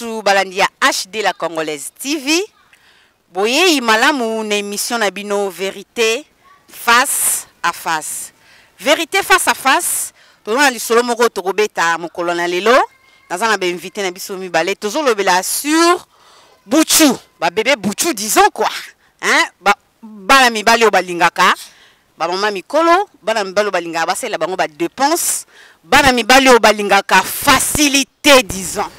lisusu balandi ya HD la Congolaise TV. Boyeyi malamu na émission na bino Vérité face à face. Vérité face à face, toza na lisolo moko tokobeta mokolo na lelo. Naza na ba invité na biso mibale, tozolobela sur Buchu, ba bébé Buchu disons quoi. Hein? Ba bana mibali oyo balingaka ba mama mikolo, bana mibali oyo balingaka basalela bango ba dépenses, bana mibali oyo balingaka facilité disons.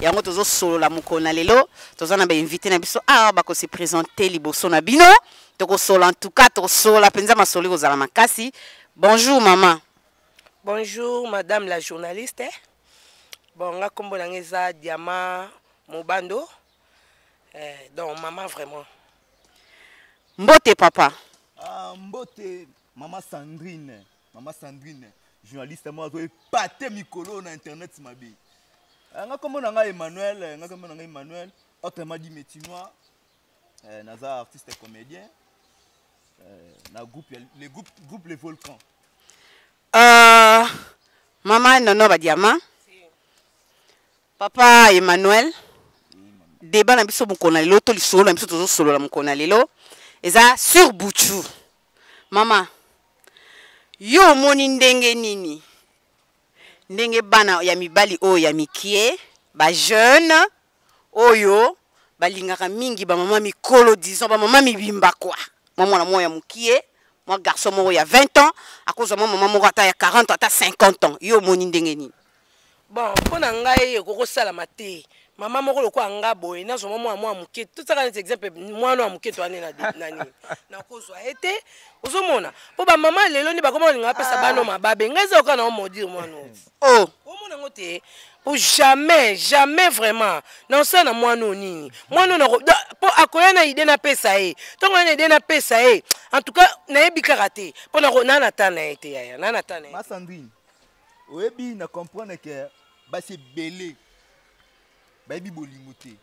Yango tozosolola mokolo na lelo, toza na ba invité na biso awa bako se présenter liboso na bino. Tokosolola en tout cas, tokosolola mpenza masolo ekozala makasi. Bonjour maman. Bonjour madame la journaliste. Bon, nga kombo na nga eza Diama Mobando. Donc maman vraiment. Mbote papa. Ah, mbote mama Sandrine. Mama Sandrine, journaliste moi azo épater mikolo na internet mabe. Ah, nga kombo na nga Emmanuel, nga kombo na nga Emmanuel, autrement dit Métinois. Naza artiste et comédien. Na groupe le groupe groupe les Volcans. Maman Nono Badiama. Papa Emmanuel, débat na biso mokolo na lelo to lisolo na biso tozosolola mokolo na lelo eza sur Buchu. Mama, yo omoni ndenge nini ndenge bana ya mibali oyo ya mikie ba jeune oyo balingaka mingi ba mama mikolo, disons ba mama mibimba quoi. Mwa mwana moko ya mokie, mwa garçon moko ya 20 ans akozwa mwa mama moko ata ya 40 ata 50 ans. Yo omoni ndenge nini? Bon, mpo na ngai ekoki kosalama te. Mama moko lokola nga boye, nazwa mwa mwana mwa moke. Totiaka neti exemple, mwana ya moke to ane na na nini. Nakozwa ye te. Ozomona? Mpo ba mama lelo nde bakoma kolinga bapesa bana mababe. Ngai eza lokola na omodire mwana oyo. Oh. Omona yango te? Po jamais, jamais vraiment. Naosala na mwana oyo nini? Mwana oyo nako, da, po akoya na idée napesa ye. Ntango aya na idée napesa ye, en tout cas, nayebi kaka te. Po nako, na na temps na ye te, yaya. Na na temps na ye. Ma Sandrine, oyebi na comprendre que basi ebele bayebi bolingo te.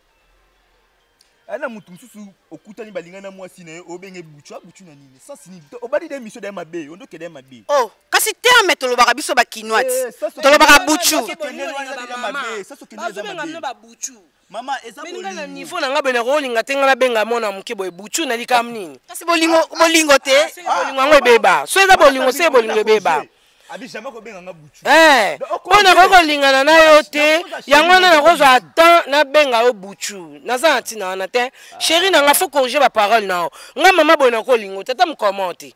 Aya na mutu mosusu okutani balingani na mwasi na ye, obenge buchu, abuchu na nini? Sens nini? To, obandi de mission de mabe, ondoke de mabe. Oh, kasi terme tolobaka biso ba kinois. Eh, ça, c'est Tolobaka que- buchu. Ça, c'est que nene wana eza mabe. Ça, c'est que nene eza Bazobenga mabe. bino ba buchu. Mama, eza Mais nga na bolingo. niveau na nga boye nakolinga te, nga nabenga mwana moke boye buchu, na likambo nini? Kasi bolingo, bolingo te. Ah, seke bolingo yango ebeba. So eza bolingo, seke bolingo ebeba. Abi jamais kobenga nga buchu. Eh, Donc, mpo nakoki kolingana na yo te, Nakoza chéri yango wana na nakozwa temps nabenga yo buchu. Naza na ntina wana te. Chéri na nga, faut corriger ba parole na yo. Nga mama boye nakolinga te, ata mokolo te.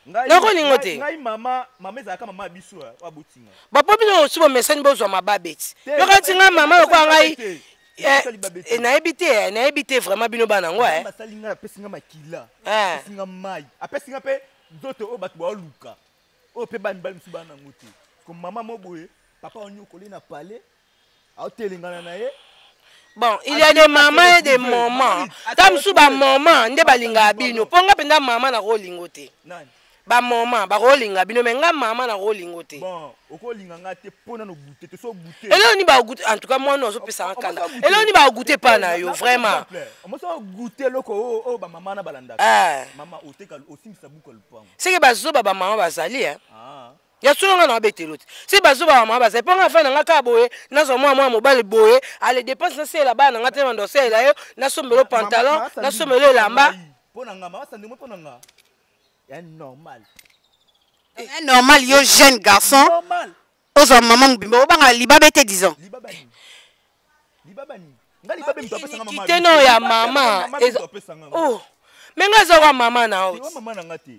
Ngai, Nakolinga te. ngai mama, mama ezalaka mama ya biso, eh, oyo abotinga. Bapo bino osi bomesani bozwa mababe ti. Te, Yoka ti nga mama lokola ngai, te. eh, Esali babe te. eh, nayebi te, eh, nayebi te vraiment bino bana yango, eh. Nzambe asali nga, apesi nga makila. Eh. Apesi nga mai. Apesi nga mpe nzoto oyo bato baoluka. Oyo mpe bana mibali mosusu bana yango te. Ko mama mo boye, papa onyokoli na palais, aotelengana na ye. Bon, il y a des mamans et des mamans. Tam sous ba maman nde balinga bino. Ponga penda mama na kolingo te. Nani? Ba maman ba kolinga bino mais nga mama na kolingo te. Bon, okolinga nga te pona no goûter, te so goûter. Eloni ni ba goûter, en tout cas moi no so pesa kanda. Eloni ni ba goûter pa na yo vraiment. Omoso goûter loko o o ba mama na balanda. Eh. Mama oteka osimbisa buka lupango. C'est que bazoba ba mama bazali hein. Ah. Ya solo nga na betelo te. Si bazoba ba mama bazali, ponga fa na nga ka boye, nazo mwa mwa mobali boye, ale dépense na sela bana nga te mando sela yo, na sombelo pantalon, na sombelo elamba. Pona nga mama sandimo pona nga. Ya normal. Ya normal yo jeune garçon. Normal. Ozwa mama mobimba obanga libabe te disons. Libaba ni. Libaba ni. Nga libabe mto apesa nga mama. Iniquité no ya mama. Mama mto apesa nga. Oh. Mais nga za wa mama na yo. Wa mama na nga te.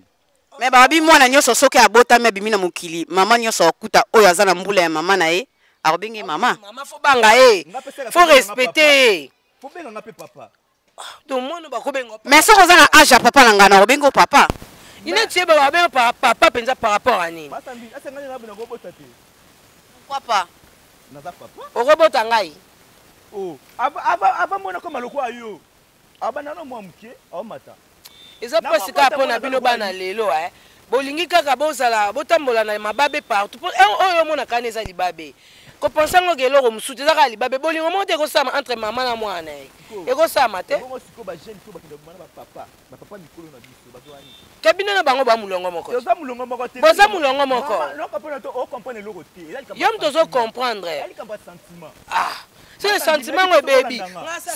Mais babi mwana nyonso soki abotami abimi na mokili, mama nyonso akuta oyo aza na mbula ya mama na ye, akobenge mama. Mama faut banga ye. Faut respecter ye. Faut benga nga pe papa. Ah, donc mwana bakobenga papa. Mais soki oza na âge ya papa na nga na kobenga papa. Ine tie ba babenga papa penza par rapport à nini? Basa mbi, asa ngai na bina kobota te. Pourquoi pas? Naza papa. Okobota ngai. Oh, ava ava ava mona koma lokola yo. Aba nano mwa muke, aomata. Eza pasi kaka pona bino bana lelo, eh. Bolingi kaka bozala botambola na mababe partout. Po, eh, oyo omona kani eza libabe. Kopensa ngo ke eloko mosusu te, eza kaka libabe. Bolingo moko te ekosama entre mama na mwana ye. Ekosama te. Bongo sikoyo ba jeune fille bakenda kobima na ba papa, ba papa mikolo na biso, bazo wani. Ke bino na bango ba mulongo moko. Toza mulongo moko te. Boza mulongo moko. Mama, non, papa, to o comprendre eloko te. Eza likambo Yo moto ozo comprendre. Eza likambo ya sentiment. Ah. Seke sentiment yango ebebi.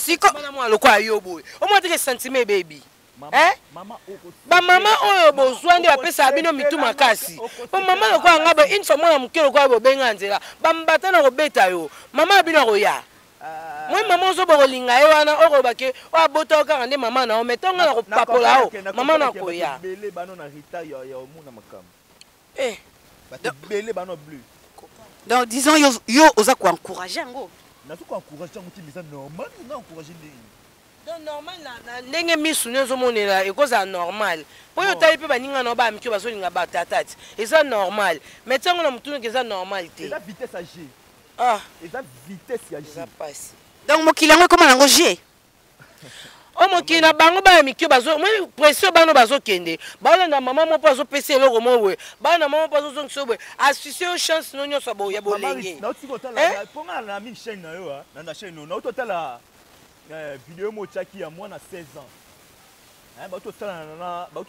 Siko- Siko mwana lokola yo boye, omona teke sentiment ebebi. Eh? Bamama oyo bozwa nde bapesaka bino mitu makasi, po mama lokola nga boye, une fois mwana moke lokola bobenga nzela, bambata na kobeta yo, mama ya bino akoya. Moi mama ozo bokolinga ye wana, okoloba ke oyo abota yo kaka nde mama na yo, mai ntongo na kopapola yo, mama na koya. Ebele bano na retard ya omona makambo. Eh, Bato ebele bano bleu. Donc disons yo, yo oza koencourage yango? Nazo koencourage yango te, mais eza normal na encourage ndenge. Donc normal na ndenge misu nyonso ozomonela ekozala normal, mpo oyo otali mpe baninga na yo baya mike bazolinga batata ti eza normal, mais ntango na motunoki eza normal te. Eza vitesse ya g. Ah. Eza vitesse ya g. Eza pasi. Donc mokili yango ekóma nango g. Oyo mokili na bango, baya mike bazo moi pression, bana bazokende baolanda mama moko azopesa eloko moko boye, bana mama mpo azozongisa yo boye, asuse yo chance no nyonso ya bolenge. Nauti kotala Eh? mpo nga na mingi chaîne na yo, na chaîne no nauti otala video mo otiaki ya mwana 16 ans. Hein, bauti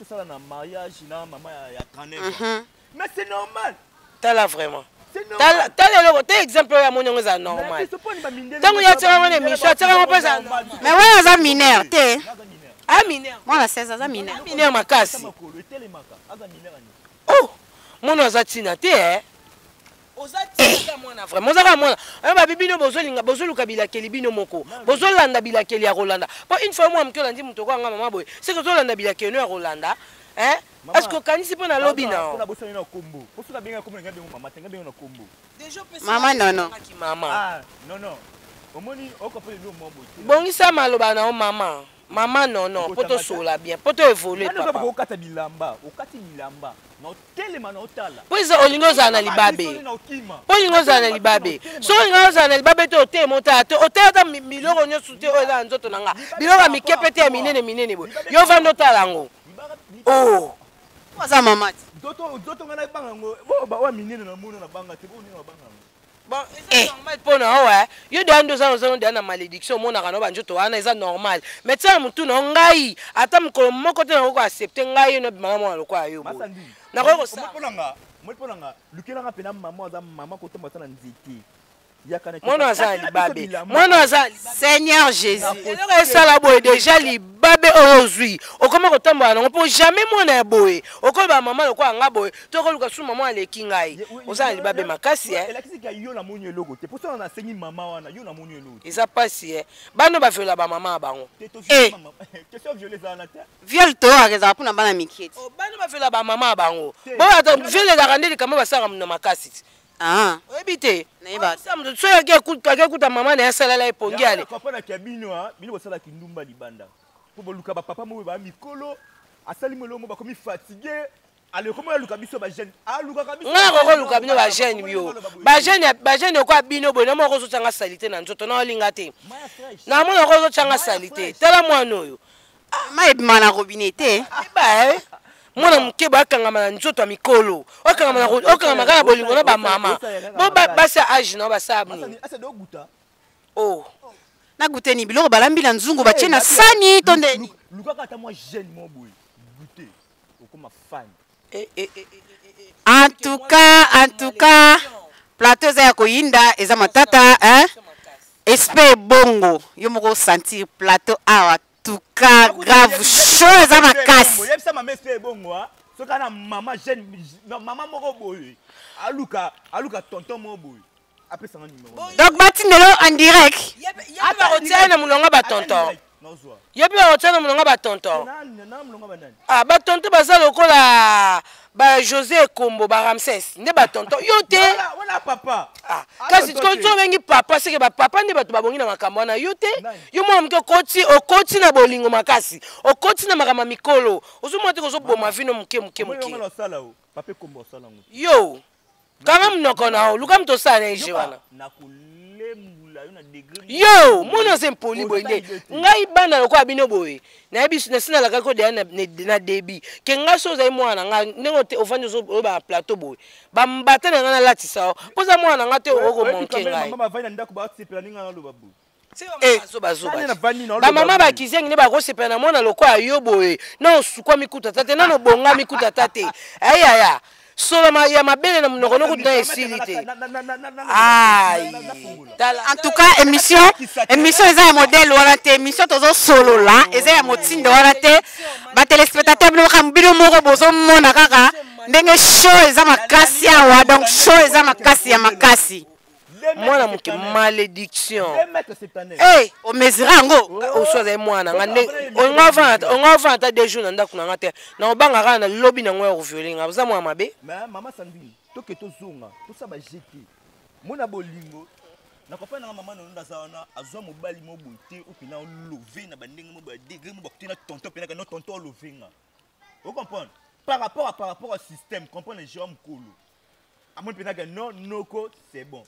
osala na mariage na mama ya 39 ans, mais c'est normal. Tala vraiment. C'est normal. Tala, tala eloko te, exemple oyo amoni yango eza normal. Ntango ye atiaka ngo na émission, atiaka ngo mpe eza normal. Mais wana aza mineur te. Aza mineur. A mineur. Mwana 16 aza mineur. Mineur makasi. Makolo etelemaka, aza mineur ani. Oh, mwana aza ntina te, eh? Oza ntina mwana, vraiment oza kaka mwana oyo babi bino bozolinga, bozoluka bilakeli bino moko, bozolanda bilakeli ya kolanda, mpo une fois mwana moke olandi moto okoyanga mama boye, seke ozolanda bilakeli no ya kolanda, hein? Mama, Est ce que okanisi mpo nalobi na mpona bosani na kombo, po soki abenga kombo na ngai, abengo mama te, ngai bengo na kombo. Mama nono. Mama. Ah non non, omoni okopela eloko mwa boye te. Bongisa maloba na yo, mama, mama nono, mpo tosola bien, mpo toévolue. Wana oza papa. kokata bilamba, okati bilamba na otelema na otala. Mpo eza olingi ozala na libabe. Na okima. Mpo olingi ozala na libabe, soki olingi ozala na libabe te, otema otala te, otala ata biloko nyonso te oyo eza na nzoto na nga, biloko ya mike mpe te, ya minene minene boye, yo vanda otala yango. Oh. Po aza mama te. Nzoto ngai nabanga yango bo oyo minene na mona na banga te, bo nini na banga yango. Bon, eza normal mpo na yo, eh. Yo deya nde oza deya na malédiction, omonaka no banzoto wana eza normal, mais tia na motu na yo, ngai ata mokolo moko te nakoki koaccepte ngai ye nobimanga mwana lokola yo boye. Masandi. Nakoki kosala. Omoi mpo nanga lukelanga mpena mama aza mama kotomba ata na nzete yaka na Mwana aza na Katela biso libabe. bilamba. Mwana aza na libabe. Seigneur Jésus. Eloko esala boye deja, libabe oyo ozwi, okoma kotambola nango, mpo jamais mwana ya boye okoloba mama lokola nga boye to okoluka su mama aleki ngai. Oza na libabe makasi, eh. Elakisi ka yo namoni eloko te, mpo soki nasengi mama wana, yo namoni eloko te. Eza pasi, eh. Bana baviola bamama ya bango. Te, to Eh. mama question viol ezala na te. Viol toyokaka ezalaka mpona bana mike te. Oh, bana baviola bamama ya bango. Te. Boyata viol ezalaka nde likambo basalaka na makasi ti. Ah. Oyebi te? Nayeba te. Soki ake kuta mama na ye asalala ye pongi ale. Comprendre ya bino, ah, bino bosalaki ndumba libanda mpo boluka bapapa moko baya mikolo, asali molo mo bakomi fatigue, ale komo aluka biso bajeune, alukaka biso. Nga nakokoluka bino bajeune, yo bajeune okoya bino boye, namona kozotyanga salite na nzoto, na olinga te. Maya fresh. Namona kozotyanga salite, tala mwana oyo. Ma ebima na robinet te. Eba, eh? Mwana moke boye akangama na nzoto ya mikolo, okangama kaka na bolingo na bamama bo basi ya age na basala nini? Asa doguta. Oh. Naguteni biloko balambi na nzungu, batie na sani to ndeni. Lukaka ata mwa jeune mo boye, goûter, okoma fan. Eh, eh, eh, eh, eh, eh. En tout cas plateau eza ya koyinda, eza matata, hein? Espe bongo yo moko sentir plateau awa, tout cas grave chaud, eza makasi. Yebisa mama espe ebongo, ah. Soki ana mama jeune na mama moko boye, aluka tonton moko boye, apesanga numéro na ye. Donc batindelo en direct. Ye mpe bakotia na molongo batonton. Nazwa. Ye mpe bakotia na molongo batonton. Na molongo banani? Ah, batonton baza lokola ba José Ekombo, ba Ramses nde batonton yo te. Wana papa. Ah, kasi so obengi papa, seke bapapa nde bato babongi na makambo wana, yo te. Nani? Yo mwana moke okoti na bolingo makasi, okoti na makambo ya mikolo, ozomona te kozoboma vino moke moke moke. Moke osala o papa Ekombo osala yango. Yo kanga monoko na yo, luka moto osala na ege wana. Nakolembula yo na degré. Yo mwana oza impoli boye nde ngai bana lokola bino boye nayebi nasi nalakaki kodeya na début ke ngai so ozali mwana na ngai, ndenge ovandi ozoba na plateau boye, bambata na ngai nalatisa yo mpo oza mwana na ngai te, okomonke ngai. Mama bavandi na ndako, basepela ndenge naloba boye. Bazoba. Nani navandi na oloba Bamama boye? Bakizengi nde bakosepela na mwana lokola yo boye, na osukwa mikuta ta te, nano obonga mikuta ta te, ayaya. Solo ya mabele na monoko nokutu na esili te. Ai. En tout cas, émission eza ya modèle wana te, émission tozosolola eza ya motindo wana te. Batelespectateur, bino kaka, bino moko bozomona kaka ndenge show eza makasi awa. Donc show eza makasi ya makasi. Mwana moke, malédiction. Hey, omesure yango. Oso azali mwana nga nde onga ovanda ata 2 jours na ndako na nga te, na obanga kaka na lobi nango ya kovioler nga. Oza mwana mabe. Mais mama Sandrine, toke tozonga tosala bajete mona bolingo. Nakopana nanga mama nono aza wana, azwa mobali mo boye te, opena olove na bandenge mo boye, degré mo bakute na tonton, penaka no tonton olove nga. Ocomprendre par rapport à système, comprendre jérôme mokolo amoni mpenaka non, noko, c'est bon.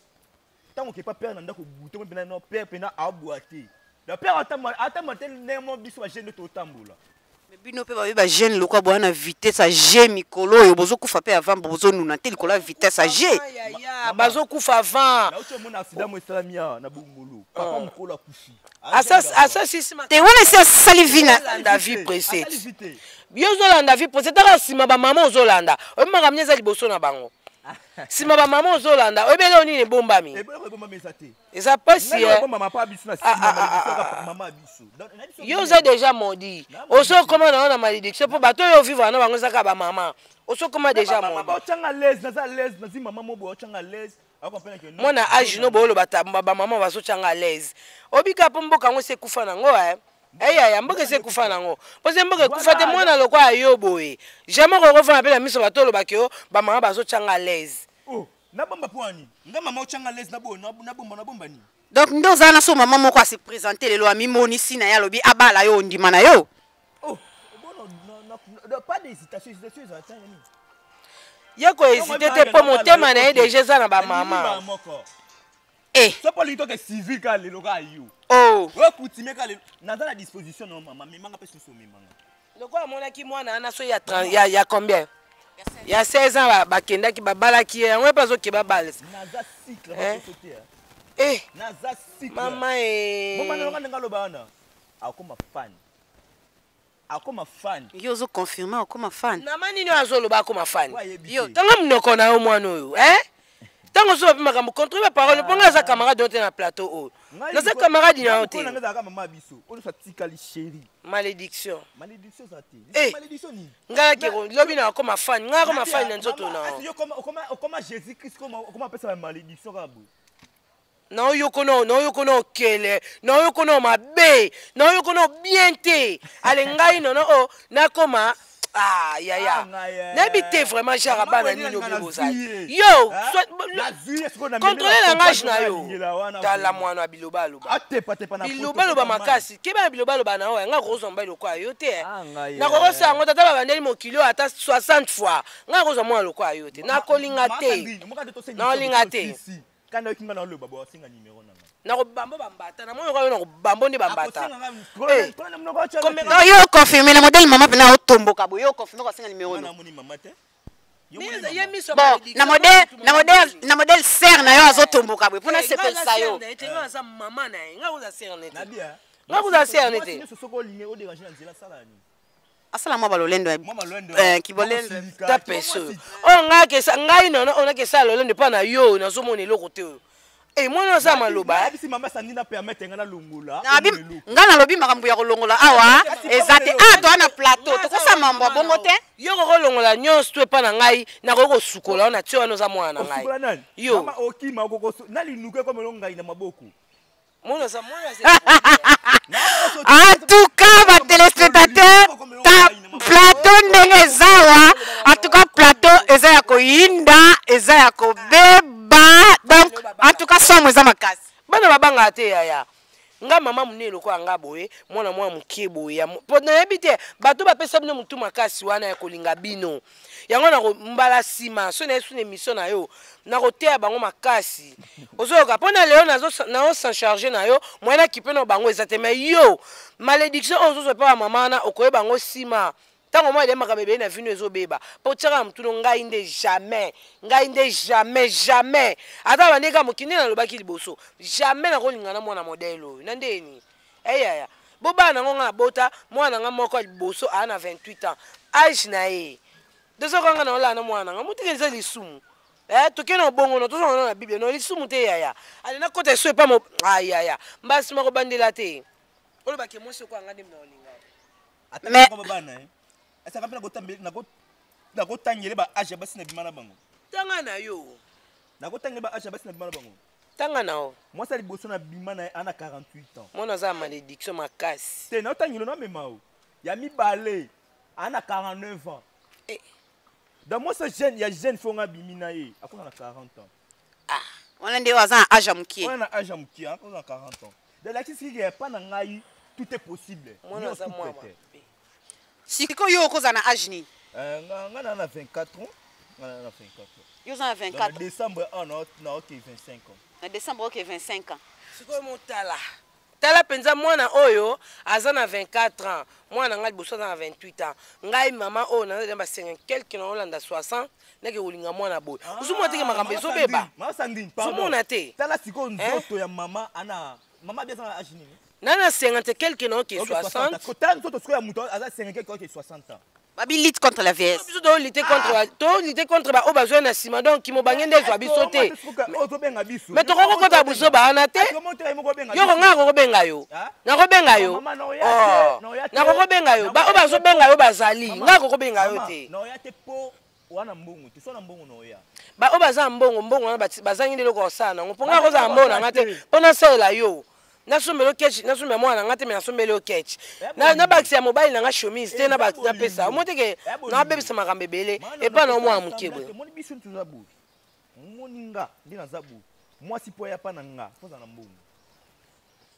Ntango okepa père na ndako butu, omoni mpena non, père mpena aobwa te. Donc père atambola te ndenge mo biso bajeune nde totambola. Bino mpe babi bajeune lokwa boya na vitesse ya g, mikolo oyo bozokufa mpe avant, bozonuna te likolo ya vitesse ya g. Bazokufa avant. Nauti omona accident mo esalami awa na Bongolo, papa mokolo akufi. Asasisi. Te, wana esi asali vi na Olanda vie pressée, yo ozolanda vie pressée. Taka nsima bamama ozolanda, oyebi makambo nini eza liboso na bango. Nsima bamama ozolanda, oyebi eloko nini ebombami. Eloko ebombami eza te. Eza mpasi. Mama pa biso na nsima mama ya biso. Yo oza déjà maudit, ozokoma na yo na malédiction, mpo bato oyo ovivre na bango eza kaka bamama. Ozokoma déjà maudit. Baotyanga l'aise, naza l'aise, nazi mama mo boye otyanga l'aise. Mwana age no boyoloba, bamama bazotyanga l'aise, obika mpo mboka yango esi ekufa nango. Eyaya, mboka esi ekufa nango, mpo se mboka ekufa te, mwana lokwa ya yo boye jamais okokofana mpe na miso bato olobaki yo bamama bazotyanga l'aise. Nabomba mpo wani nga mama otyanga l'aise, nabomba, nabomba nini? Donc nde ozala na so mama moko ase présente lelo, amimonisi na ye, alobi abala yo, ondima na yo? Oh bon, pas d'hésitation, hésitation ezala te nini. Ye kohésiter te, mpo motema na ye déjà eza na bamama. Eh. So mpo olingi toke civil kaka lelo kaka yo. Oh. Oyo coutumier kaka lelo, naza na disposition na mama, memanga mpe susu omemanga. Lokola amonaki mwana wana so ya, ya combien, ya 16 ans, bakendaki babalaki ye, yango mpe azokeba balesa. Naza cycle bakoso te. Eh. Naza cycle. Mama e. Mama nanga, ndenge aloba wana, akoma fan, akoma fan. Yo ozoconfirme akoma fan? Mama nini oyo azoloba akoma fan? Yo. Tanga monoko na yo, mwana oyo, eh? Ntango ozoba mpe makambo, contrôle baparole, mpo ngai aza camarade oyo te na plateau oyo, naza camarade na yo te. Ezalaka mama ya biso oyo nyonso atikali chéri. Malédiction. Malédiction eza te. Eh. Malédiction nini? Ngai ake lobi na akoma fan, ngai akoma fan na nzoto na yo. Okoma Jésus Christ, okoma apesa bamalédiction kaka boye. Naoyoko na naoyoko na okele, naoyoko na mabe, naoyoko na bien te. Ale ngai nono o nakoma, ah yaya, nayebi te vraiment genre bana nini obi bozali yo. Contrôle langage na yo. Tala mwana ya biloba aloba, biloba aloba makasi. Keba na biloba aloba na yo. Ngai kozwa mobali lokola yo te, nakokosa yango. Tata babandeli mokili oyo ata 60 fois, ngai kozwa mwana lokola yo te, nakolinga te, nakolinga te. Kanda oyoki nga na oloba bo asenga numéro na nga. Nakobambo bambata na moni oyo, nakobambo nde bambata. Non, yo confirme na modèle mama mpena otomboka boye, yo confirme kosenga numéro no? Namoni mama te. Ye miso. Bon, na modèle sœur na yo azotomboka boye mpona sepelisa yo. Nga aza mama na ye, nga koza sœur ne te, nga koza sœur ne te. Nyonso soki olingi odérange na nzela, asala nini? Asala mwa balolendo. Mwa balolendo. Kibolendo. Ta peso oyo ngai akesa ngai nono oyo nakesala lolendo epa na yo, nazomona eloko te oyo. E mwana aza maloba. Nayebisi mama Sandi na permettre nga nalongola. Ngai nalobi makambo ya kolongola awa eza te. A toa na plateau, tokosala mambo ya bongo te. Yo kokolongola nyonso to epa na ngai, nakoki kosukola oyo na tie wana, oza mwana na ngai. Osukola nani? Yo. Mama okima okokoso nalinuka ekomelo ngai na maboko. Mwana aza mwana aza. En tout cas, batéléspectateur, ta plateau ndenge eza awa, en tout cas plateau eza ya koyinda, eza ya kobeba. Donc en tout cas somo eza makasi. Bana babangaka te yaya. Nga mama monene lokola nga boye, mwana mwana moke boye ya mpo nayebi te. Bato bapesa bino motu makasi wana ya kolinga bino yango na mbala nsima. So nayebi suna émission na yo, nakoteya bango makasi. Ozoyoka mpo na lelo nazo s'en charge na yo, moyen nakipe na bango eza te. Mais yo, malédiction oyo ozozwa mpe bamama wana, okoyeba yango nsima ntango mwa elembaka bebele na vino ezobeba. Mpo tiaka na motuna, ngai nde jamais, ngai nde jamais, jamais, ata bandeka mokili nde nalobaki liboso, jamais nakolinga na mwana modèle oyo na ndeni. Eyaya, bobala nango, ngai nabota mwana nga moko ya liboso aa na 28 ans, age na ye. Dozokanga na olala na mwana nanga moteke eza lisumu. Eh, tokende na obongo no tozonga na Bible no lisumu te yaya. Ale nakota esu epa mo ah yaya. Mbasi mako bandela te. Olobake mwasi okoya nga nde mna olinga. Ata mais bana eh. Esaka mpe nako nakotangele ba age ya basi na bima na bango. Tanga na yo. Nakotangele ba age ya basi na bima na bango. Tanga na yo. Mwasi ya liboso na bima na ye ana 48 ans. Mwana aza malédiction makasi. Te naotangelo namema o. Ya mibale ana 49 ans. Eh. Dans moi ça jeune ya jeune fo nga bimi na ye akoza na 40 ans. Ah, wana nde aza na age ya mokie. Wana na age ya mokie akoza na 40 ans. Donc lakisi ke pa na ngai tout est possible. Mwana aza mwa Sikoyo yo okoza na age nini? Euh, nga nga na 24 ans. Nga na 24 ans. Yo oza na 24. Na décembre ah na na ok 25 ans. Na décembre ok 25 ans. Sikoyo motala. Tala mpenza mwana oyo aza na 24 ans mwana ngai liboso aza na 28 ans ngai mama oyo naza na ba 50 quelque na olanda 60 nake kolinga mwana boye ah, ozomona teke makambo ezobeba ozomona te tala sikoyo nzoto ya mama ana mama bi aza na age nini na na 50 quelque na oke 60 tala nzoto sikoyo ya moto aza 50 quelque oke 60 ans babi lutte contre la vieillesse biso to lutte contre to lutte contre ba oyo bazwa na nsima donc kimobange nde ezwa biso te mais tokoki kokota buzoba wana te yoko ngai akokobenga yo nakobenga yo oh, nakokobenga yo baoyo bazobenga yo bazali ngai akokobenga yo te wana mbongo te so na mbongo na oya baoyo baza mbongo mbongo wana bazangi nde eloko kosala nango mpo ngai akozala mbongo na ngai te mpo nasalela yo nasombela yo ketch nasombela mwana na nga te me nasombeli yo ketch nabakisa ya mobali na nga chemise te napesa omoi teke nabebisa makambo ebele epai na omwana moke boye omoni biso toza boye omoni nga nde naza boye mwasi mpo aya pa na nga mpo aza na mbongo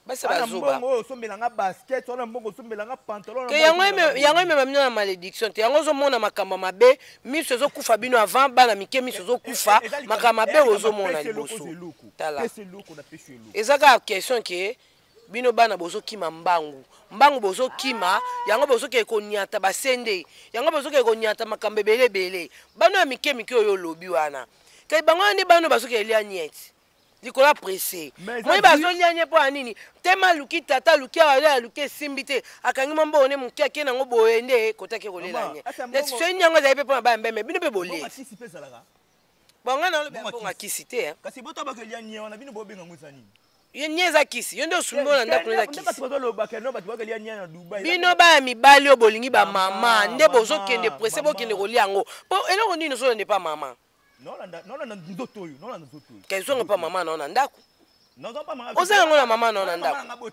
basi bazoba mbongo oyo osombela nga basket wana mbongo osombela nga pantalon te yango yango emema bino na malédiction te yango ozomona makambo mabe miso ezokufa bino avant bana mike miso ezokufa makambo mabe ozomona liboso tala eza kaka question ke bino bana bozokima mbangu mbangu bozokima yango bozokende konyata basende yango bozokende konyata makambo ebele ebele bana ya mike mike oyo olobi wana te bango wana nde bana bazokende lia niete likolo ya presse moi bazolia nye mpo ya nini tema aluki tata aluki awa aluki esimbi te akangi mwa mbongo ne moke ake nango boye nde kotaki kolela nye neti soki nyango ezali mpe mpo na baya mbeme bino mpe bolie bon ngai nalobi ya mbongo akisi te eh. kasi boto bakolia nye wana bino bobenga ngo eza nini ye nye eza kisi yo nde osumbi na ndako eza kisi bino bino baya mibali oyo bolingi bamama nde bozokende presse bokende kolia yango mpo eloko nini ozolanda epa mama nolanda nzoto oyo nolanda nzoto oyo kezonga mpa mama na yo na ndako oza yango na mama na yo na ndako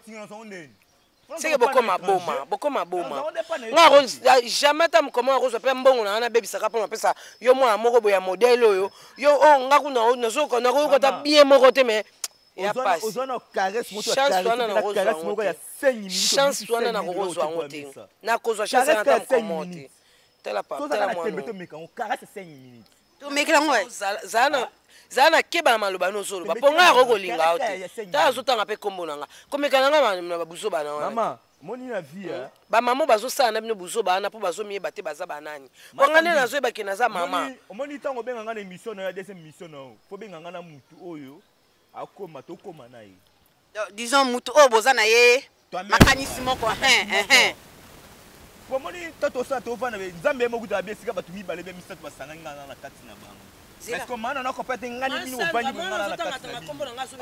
seke bokoma boma bokoma boma nga jamais ata mokoma akozwa mpe mbongo na nga nabebisaka mpo napesa yo mwana moko boye ya modele oyo yo oyo oh, nga kuna nakoyoka ata bien moko te mais ya pasi chance wana nakozwa chance wana nakokozwa yango te nakozwa chance wana ata mokoma te tala pa tala mwana tomekela yango zala na keba na maloba no ozoloba mpo ngai akoki kolinga yo te tala azotanga mpe nkombo na nga komeka na ngai na babuzoba na wana hmm? bamama bazosala na bino buzoba wana mpo bazomiyeba te baza banani mpo ngai nde nazoyeba ke naza mama omoni ntango obenga ngai na émission na yo ya deuxième émission na yo fo benga ngai na mutu oyo akoma tokoma na ye disons mutu oyo boza na ye makanisi moko omoni to tosala tovanda nzambe ye moko kutu abi esika bato mibale be misato basangani ngai na kati na bango parce que mana na comprendre te ngai bino bovandi ngai na kati na bino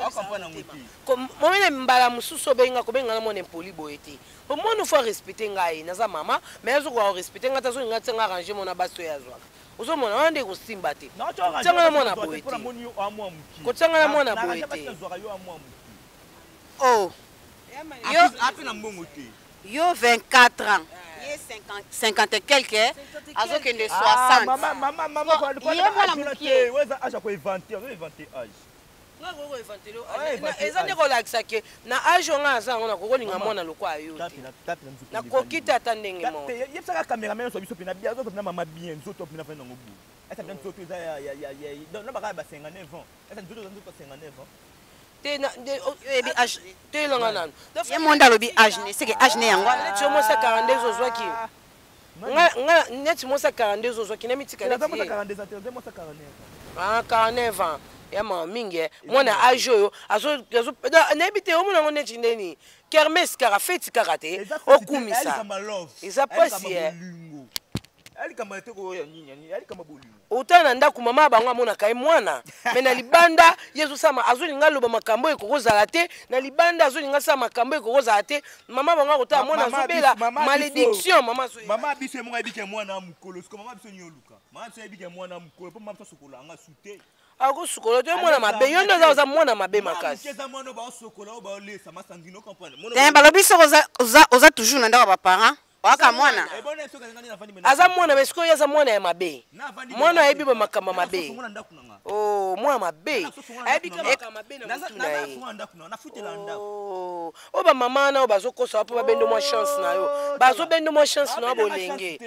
akomprendre yango te momene mbala mosusu obenga kobenga na mwana impoli boye te po mwana fo arespecte ngai naza mama mais azokoka korespecte ngai te azolinga te ngai arrange mona basi oyo azwaka ozomona wana nde ekosimba te kotianga na mwana boye te kotianga na mwana boye te oh yo ape na mbongo te yo 24 ans ye 50 et quelque azokende 60 mama mama mama ye mwana mokie oza age ya koinvente ozo invente age eza nde kolakisa ke na age oyo ngai aza yango nakoki kolinga mwana lokola yo te nakoki te ata ndenge moko yebisaka cameraman nyonso biso mpena bien azoto mpena mama bien nzoto mpena fai nango boye esa mpena nzoto eza na bakaya ba 59 ans esa nzoto eza nzoto ya 59 ans te oyebi age te elonga nanu ye monde alobi age ne seke age ne yango neti yo mwasi ya 42 ozwaki nga neti mwasi ya 42 ozwaki na mitika neti ah 49 ans ya mawa mingi eh. mwana age oyo nayebi te omona yango neti ndeni kermes kaka feti kaka te okumisa eza mpasi eh. Likambo te koya nini, ya likambo bolingo. Otala na ndako, mama ya bango amonaka ye mwana, me na libanda ye azosala, azolinga aloba makambo oyo ekokozala te. Na libanda azolinga asala makambo oyo ekokozala te. Mama bango akotala mwana azobela malédiction, mama azoyeba. Mama biso ye moko ayebiki mwana ya mokolo. Siko mama biso nini oluka? Mama biso ayebiki mwana ya mokolo, mpo mama biso asokola anga su te. Akosukola te, mwana mabe. Yo nde oza mwana mabe makasi. Eza mwana oyo baosokola, oyo baolesa masangino, comprendre? Te, balobi soki oza toujours na ndako ya baparent, oyaka mwana. Aza mwana, mais sikoyo ye aza mwana ya mabe. Mwana ayebi bamakambo mabe. Oh, mwana mabe ayebi ka makambo mabe na motu na ye. Oh, oyo bamama wana oyo bazokosa mpo babende mwa chance na yo, bazobende mwa chance na yo bolenge.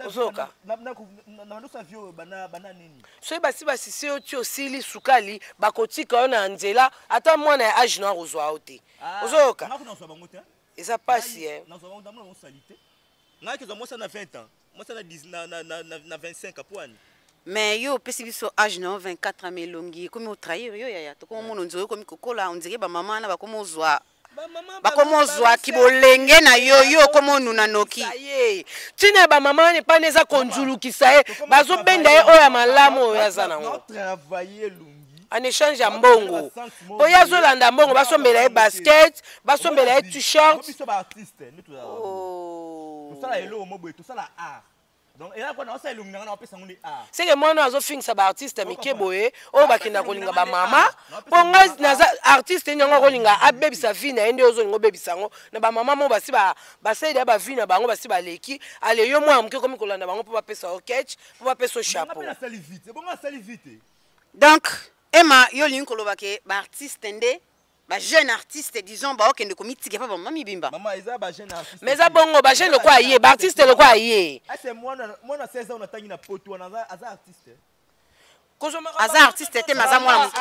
Ozoyoka, soki basi basisi yo ti osili sukali, bakotika yo na nzela. Ata mwana ya age na akozwa yo te. Ozoyoka, eza pasi e. Ngai kozwa mwasi na 20 ans, mwasi na 25 apwani. Mais yo opesi biso age na yo 24 ans, mais elongi ekomi otrahir yo, yaya. Tokomi omona ondire okomi kokola, ondire bamama wana bakomi ozwa, bakomi ozwaki bolenge na yo, yo okomi onuna noki. Ye ntina ya bamama wana epana eza konzulukisa ye, bazobenda ye oyo ya malamu oyo aza nango travaille elongi en échange ya mbongo, mpo ye azolanda mbongo. Basombela ye basket, basombela ye t-shirt. Biso baartiste nde tozala, tosala eloko mo boye, tosala art. Donc eza kwa naosala elongi na nga, naopesa yango nde art. Seke mwana oyo azofingisa baartiste mike boye oyo bakenda kolinga bamama, mpo ngai naza artiste nyango akolinga abebisa vie na ye nde ozolinga obebisa yango na bamama mo basi basaleli ya bavie na bango, basi baleki. Ale, yo mwana moke okomi kolanda bango mpo bapesa yo ketch, mpo bapesa yo chapeau. Nasali vite, ebongo asali vite. Donc Ema, yo olingi koloba ke baartiste nde bajeune artiste, disons, baokende komitika mpa bamama mibimba? Mama, eza bajeune artiste. Mais eza bongo, bajeune lokola ye, baartiste lokola ye. Ese mwana, mwana 16 ans natangi na poto wana aza artiste. Aza artiste te, mais aza mwana moke.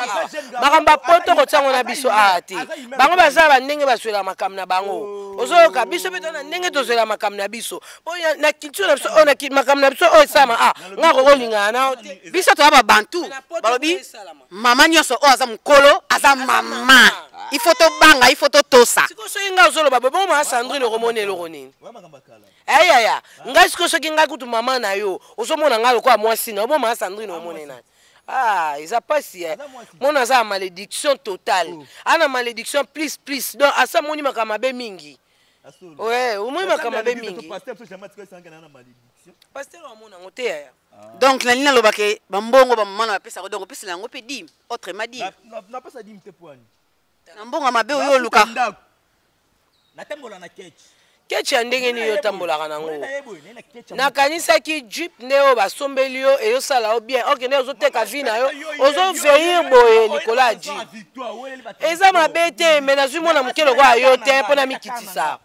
Makambo ya poto kotiango na biso awa te. Bango baza bandenge bazwela makambo na bango. Ozoyoka, biso mpe toza na ndenge tozwela makambo na biso, mpo na culture na biso oyo, na makambo na biso oyo esalama a nga kokolingana na yo te. Biso toza babantu. Balobi mama nyonso oyo aza mokolo aza mama, il faut tobanga, il faut totosa. Sikoyo soki ngai ozoloba boye bongo, mama Sandrine, okomona eloko nini? Eyaya, ngai sikoyo soki ngai kutu mama na yo, ozomona ngai lokola mwasi na yo bo. Mama Sandrine, omone nani? Ah, eza pasi e. Mona aza ya malédiction totale. Ana malédiction plus plus, donc asa moni makambo mabe mingi. Ouais, omoni makambo mabe mingi. Pasteur amona yango te, yaya. Donc nalingi naloba ke bambongo bamama na bapesaka, donc opesela yango mpe dîme, autrement dîme. Napesa dîme te, poani? Na mbongo ya mabe oyo oluka. Natambola na ketch. Ketch ya ndenge nini otambolaka nango? Nakanisaki jeep nde oyo basombeli yo eyosala yo bien. Ok, nde ozoteka vie na yo, ozoveillir boye likolo ya jeep, eza mabe te. Me nazwi mwana moke lokola yo te mpo na mikitisa.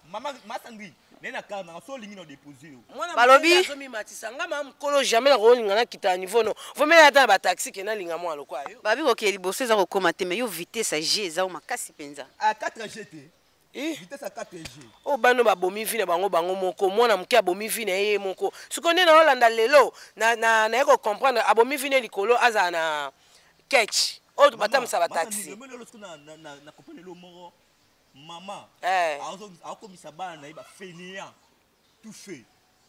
Balobi Mimatisa nga maa mokolo, jamais nakolinga nakita ya niveau no vomela ata na bataxi ke nalinga mwana lokola yo. Babi kokee liboso eza kokóma te, mais yo vitesse ya g eza yo makasi mpenza. A 4 G te, vitesse ya 4 G. Oyo bano babomi vie na bango, bango moko. Mwana moke abomi vie na ye ye moko. Sikoyo nde naolanda lelo, naye kocomprendre, abomi vie ne likolo azala na ketch oyo batambwisa bataxi. Na comprendre elo moko, mama akomisa bana na ye bafainéant tout fait.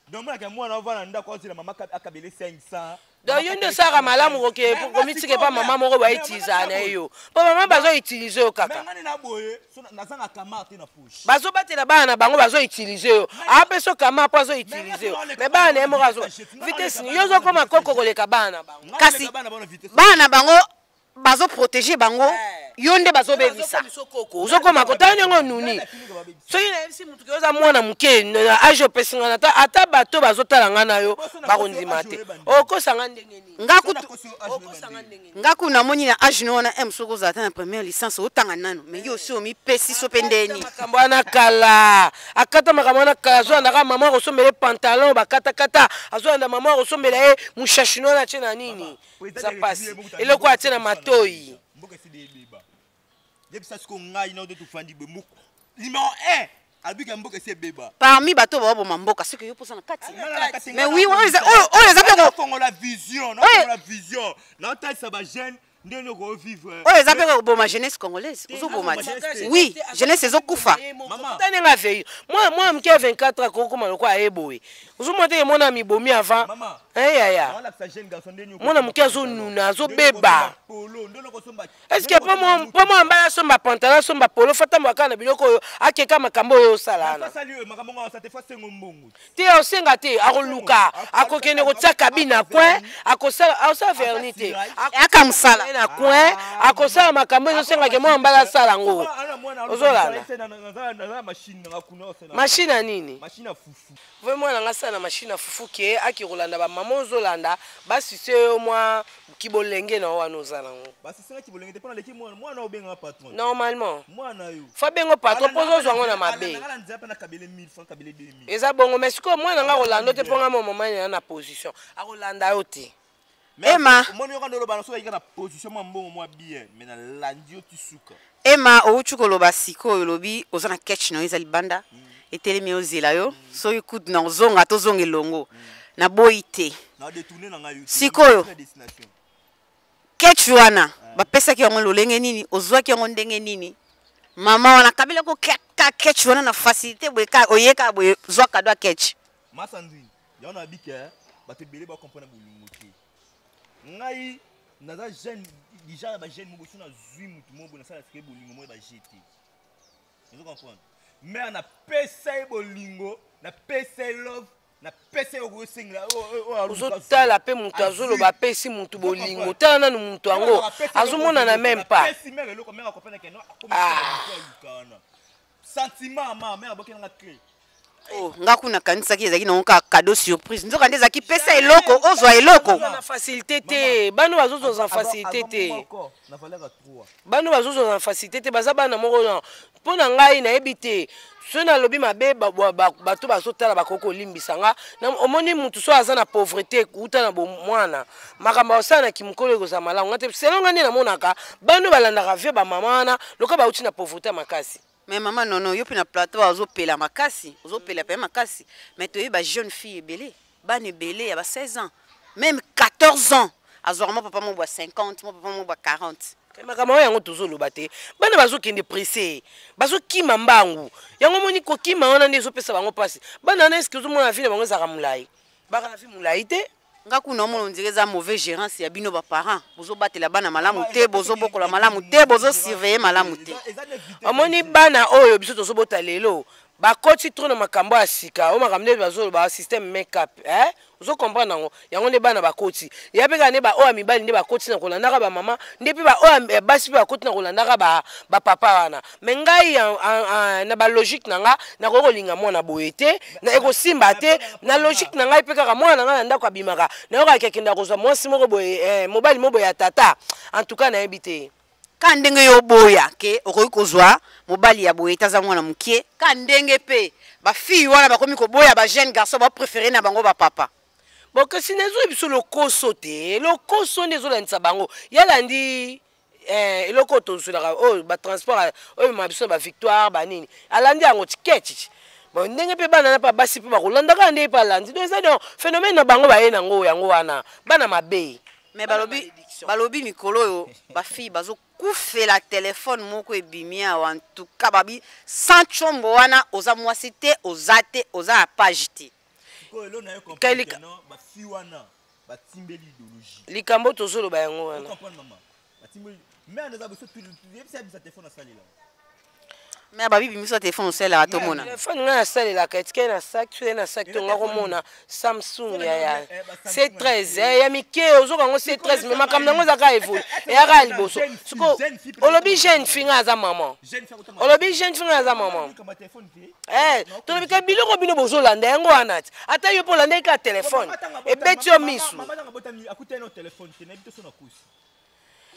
Donc monaka mwana ovanda ndako, azela mama akabele 500. Donc yo nde osalaka malamu koke komitika epa mama moko bautiliza na ye yo, mpo mama bazoutilize yo kaka. Ngani na boye nazanga kamar te na poche. Bazobatela bana na bango, bazoutilize yo, apesa yo kama mpo azoutilize yo, mais bana na ye moko azo vitesse yo ozokoma koko koleka bana na bango. Kasi bana na bango bazoprotege bango, yo nde bazobebisa. Ozokoma kotala ndenge onuni. Soki nayebisi motu ke oza mwana moke na age opesi nga, ata bato bazotala nga na yo bakondima te. Okosanga ndenge nini? Okosanga ndenge nini? Nga kuna namoni na age no wana m, soki ozala ta na première licence, otanga nano, mais yo osi omipesi so mpe ndeni. Makambo wana kala, akata makambo wana kala. Azolandaka mama akosombela ye pantalon bakatakata, azolanda mama akosombela ye mushashino wana atie na nini. Eza pasi, eloko atie na matoi. Mboka esili, ebeba. Yebisa siko ngai na nde tofandi boye, numéro 1 abika, mboka esi ebeba. Parmi bato baboma mboka, soki yo mposa na kati, mais oui, oyo eza mpe fongola vision, nafongola vision, naotalisa bajeune. Ndenge okovivre. Oyo eza mpe koboma jeunesse congolaise, ozoboma te. Oui, jeunesse ezokufa. Ta ndenge avei mwana moke ya 24 akokoma lokola aye boye, ozomona teke mwana mibomi avant eyaya, mwana moke azonuna, azobeba. Est-ce mpo mwana mbala asomba pantalon, asomba polo, fatamboka kaka na biloko oyo akeka makambo oyo osala wana te? Osenga te, akoluka, akokende kotia cabine na coin, akosala, akosala vernis te. Aka mosala na coin, akosala makambo ezosengaka mwana mbala asala yango. Ozolanda machine ya nini? Voi mwana nga asala na machine ya fufu ke ake kolanda bamama. Ozolanda basise yo mwa kibolenge na wana oza nango. Normalement fa bengo patron mpo ozozwa yango na mabe, eza bongo. Mais sikoyo mwana nga akolanda te, mpo nga mo mama na position, akolanda yo te. Ema. Omoni, yoka, ndoloba na soki na position mwa mbongo mwa bien, mais nalandi yo ti suka. Ema, outi koloba sikoyo, olobi oza na ketch na yo, eza libanda, etelemi, ozela yo. Soki kutu na ozonga, tozonga elongo, naboyi te. Na détourné na ngai yo te. Sikoyo. Na destination. Ketch wana bapesaki yango lolenge nini? Ozwaki yango ndenge nini? Mama wana kabila kokaka ketch wana na facilité boye, ka oyeka boye, zwa cadeau ya ketch? Ma Sandrine, yango na bike, bato ebele bacomprendre bolingo te. Ngai naza jeune déjà, na bajeune moko so nazwi motu moko boye, nasala sike bolingo moko baje te. Ozo comprendre? Mare, napesa ye bolingo, napesa ye love, napesa ye okosengela. Ozotala mpe moto azoloba apesi motu bolingo, tala nanu moto yango azomonana même pas. Apesi mare eloko, mare acomprendre ke no akomi wana sentiment. Ma mare abokelanga clé. Oh, nga kuna kanisaki ezalaki nango kaka cadeau surprise, nzoka nde ezalaki pesa eloko, ozwa eloko. Na facilité te, bana bazozwa facilité te. Na valeur ya 3. Bana bazozwa na facilité te, baza bana moko na mpo na ngai nayebi te soki nalobi mabe, bato bazotala bakoki kolimbisa nga. Omoni, mutu so aza na pauvreté kuta na bomwana, makambo akosala na kimokolo ekozala malamu nga te. Selon nga nde namonaka, bano balandaka vie bamama wana lokola bauti na pauvreté ya makasi. Mais mama Nono, yo mpe na plateau ozopela makasi, ozopela mpe makasi. Mais toyebi bajeune fille ebele, bana ebele ya ba 16 ans, même 14 ans, azwaka mwa papa moko bwa 50, mwa papa moko bwa 40. Makambo oyo yango tozoloba te, bana bazokende presse, bazokima mbangu. Yango moni kokima wana nde ezopesa bango mpasi. Bana wana, eske ozomona vie na bango ezalaka molai? Baka na vie molai te. Nga kuna omona ondire eza mauvaise gérance ya bino baparent. Bozobatela bana malamu te, bozobokola malamu te, bozosurveille malamu te. Omoni, bana oyo biso tozobota lelo bakoti trop na makambo ya sika oyo, makambo nde bazoloba système make-up, eh? Ozocomprendre yango? Yango nde bana bakoti ya mpe kaka nde baoyo ya mibali nde bakoti na kolandaka bamama, nde mpe baoyo ya basi mpe bakoti na kolandaka bapapa wana. Mais ngai na balogique na nga, nakoki kolinga mwana boye te, na ekosimba te na logique na ngai. Mpe kaka mwana na ngai na ndako abimaka, nayokaka akenda kozwa mwasi moko boye, mobali moko boye ya tata. En tout cas nayebi te. Ka ndenge yo oboya ke okoki kozwa mobali ya boye te, aza mwana mokie, ka ndenge mpe bafille wana bakomi koboya bajeune garçon, bapréféré na bango bapapa. Bon, kasi nazoyebi biso lokoso te, lokoso nde ezolandisa bango. Yalandi eloko oyo tozwelaka oyo batransport oyo emema biso na bavictoire banini, alandi yango tiketi. Bon, ndenge mpe bana na mpe basi mpe bakolanda kaka ndenge mpe alandi. Donc eza donc phénomène na bango, baye nango yango wana, bana mabe. Mais balobi mikolo oyo bafille bazokufela telefone moko ebimi awa. Ntuka babi sans tshombo wana oza mwasi te, oza te, oza na page te. Sikoyo elo na yo Kali- comprendre que non, bafille wana batimbeli idéologie. Likambo tozoloba yango wana. Comprendre, mama, batimbeli mare naza biso, yebisa bisa telefone asalela. Mais babibi miso ya telefone osalelaka, tomona. Telefone ngai nasalelaka etikali na sac, soki na sac to nga komona Samsung ya C13 ya mike, ozoka yango C13. Mais makambo yango ezaka évolue, eyaka ya liboso. Siko olobi jeune fille, ngai aza mama. Olobi jeune fille, ngai aza mama. Tolobi ka biloko bino bozolanda yango wana ti ata yo mpo olandaki kaka telefone, ebeti yo misu.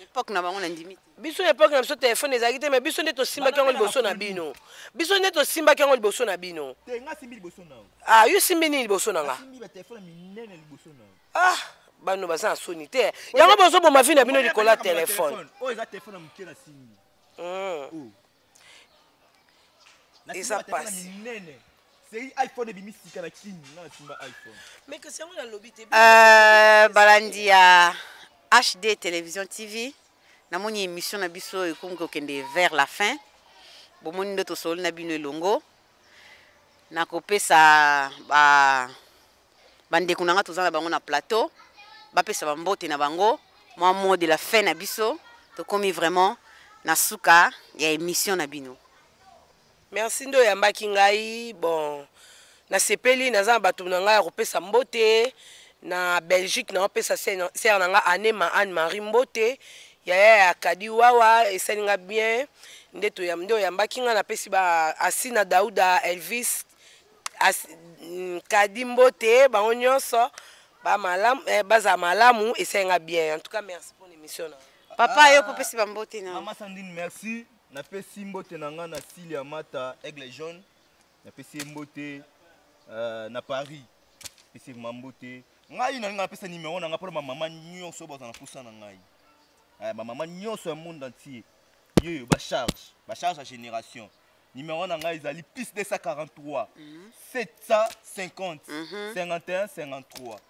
Époque na bango na ndimi te. Biso époque na biso telefone ezalaki te, mais biso nde tosimbaki yango liboso na bino. Biso nde tosimbaki yango liboso na bino. Ah, yo simbi nini liboso na nga? Ah, bano baza na soni te, yango bozoboma vie na bino likolo ya telefone. Oyo eza telefone ya moke na simbi. Eza pasi. Minene série iPhone ebimi sika na kini, nga nasimba iPhone. Mais kasi yango nalobi te. Balandi ya HD Télévision TV. Namoni émission na biso ekomi kokende vers la fin. Bomoni nde tosololi na bino elongo. Nakopesa ba bandeko na nga toza na bango na plateau, bapesa bambote na bango, mwa mot de la fin na biso. Tokomi vraiment na suka ya émission na bino. Merci nde oyambaki ngai. Bon, nasepeli, naza na bato na ngai ya kopesa mbote na Belgique. Naopesa sœur na nga Anema Anne Marie mbote, yaya ya Kadi Wawa. Esali nga bien nde nde oyambaki ngai. Napesi ba Asina, Dauda, Elvis, Kadi mbote, bango nyonso ba malamu, bazala malamu. Esali nga bien. En tout cas, merci pour l'émission na. Papa, yo kopesi bambote na. Mama Sandrine, merci. Napesi mbote na ngai na Silia Mata, Aigle Jaune. Napesi ye mbote na Paris. Napesi ye mbote. Ngai nalinga napesa nimero na ngai mpona bamama nyonso baza na posa na ngai. Bamama nyonso ya monde entier yeyo, bacharge ya génération. Numéro na ngai ezali plus 243 750 51 53,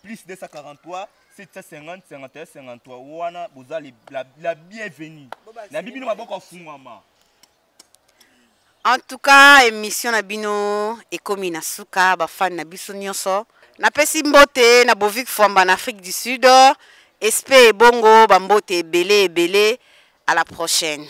plus 243 750 51 53. Wana boza la bienvenue na bibino, maboko afungwama. En tout cas, émission na bino ekomi na suka. Bafani na biso nyonso, napesi mbote na Bovik Fwamba na Afrique du Sud, espe ebongo, bambote ebele ebele. À la prochaine.